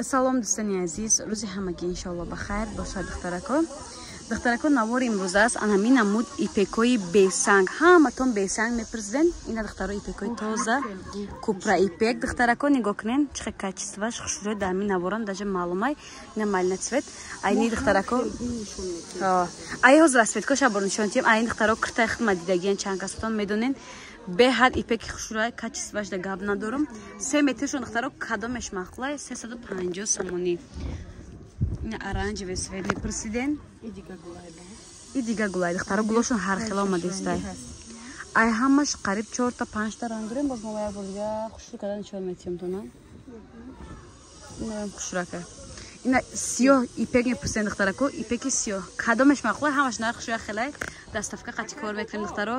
Салом, дӯстони азиз, рӯзи ҳамагӣ иншоалло ба хайр бошад, духтарако. Духтарако, навори имрӯза аст ан ҳамин намуд ипекои бесанг. Ҳаматон бесанг мепурсиден. Ина, духтаро, ипекои тоза, купра ипек. Духтарако, нигоҳ кунен, чӣ хел качестваш хушрӯй. Дар ҳамин наворам даже маълумай. Ина малина цвет. Айни, духтарако, ай ҳозир расцветкоша бор нишон тием. Айни, духтаро, киртаи хидма дидагиен, чанд касатон медонен. Беҳад ипеки хушрӯй, качестваш да гап надорам. 3 метршон, духтаро, кадомеш маъқулай, 350 сомонӣ. Ина оранжевый цвет мепурсиден. И дига гулай, духтаро, гулошон ҳар хела омадистай. Ай ҳамаш қариб чорта, панҷта ранг дорем. Боз мо як бор дига хушрӯ карда нишон метиҳем тона. Инаам хушрака. Ина сиёҳ ипек мепурсиден, духтарако, ипеки сиёҳ кадомеш маъқулай, ҳамаш нархш як хелай. Доставка қати кор мекунем, духтаро.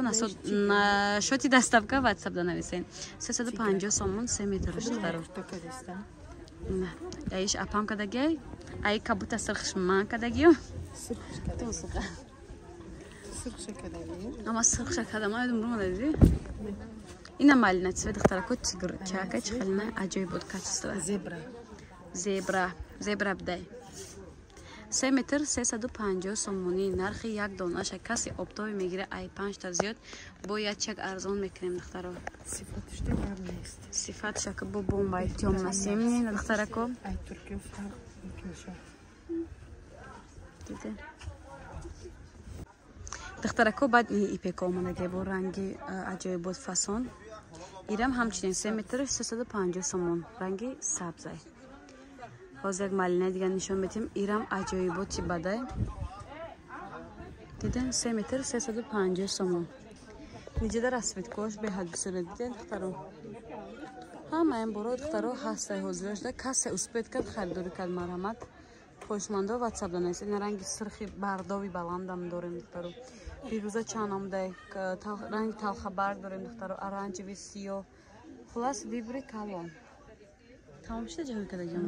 Шоти доставка ватсап да нависен. 350 сомон 3 метраш, духтаро. Аиш апам кадагиай, ай кабута сирхш ман кадагиё. Ама сирхша кадам, айдум румадади. Ина малина цвет, духтарако, тигрчака, чӣ хелна аҷоиб буд качество. Зебра. Зебра, зебра бидай. 3 метр 350 сомонӣ нархи як донаша. Каси оптовый мегира, ай панҷта зиёд бо як чак арзон мекунем, духтаро. Сифаташда гап нест. Сифатшака бо бомбай, тёмно-синий, духтарако. Ай туркиё фарқ мекунша. Диде, духтарако, баъд ипека омадаге бо ранги аҷоибот, фасон. Ирам ҳамчунин 3 метр 350 сомон, ранги сабзай. Ҳозир як малинаи дигар нишон метиҳем. Ирам аҷоиботи бадай. Диден, 3 метр 350 сомон. Ниҷада расцветкош беҳад бисёре. Диден, духтаро, ҳамаин боро, духтаро, ҳастай ҳозирашда. Касе успеть кард, харидорӣ кард, марҳамат. Хоҳишмандо ватсап данаст. Ина ранги сирхи бардови баландам дорем, духтаро. Бирӯза чанд омадай, ранги талхабарг дорем, духтаро, оранжевый, сиёҳ, хулас, выбори калон. Тамом шуда ҷаҳои кадаҷон.